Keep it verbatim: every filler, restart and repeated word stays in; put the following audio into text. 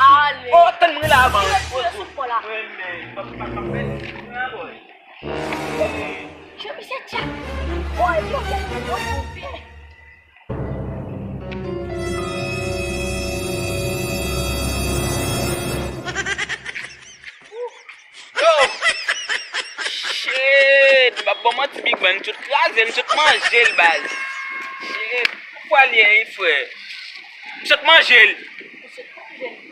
Ale. Oh, tann mwen la avan. Tire, tire sou kò la. Mwen menm, m ap, m ap, m ap fè. Jan misye tchak. Boy, yo gen yon konfye. Yo! Shit! M p ap ba w manti, Big Man. M sot kraze l, m sot manje l, baz. Shit! Poukwa l ye, frè? M sot manje l. Ou sot manje l?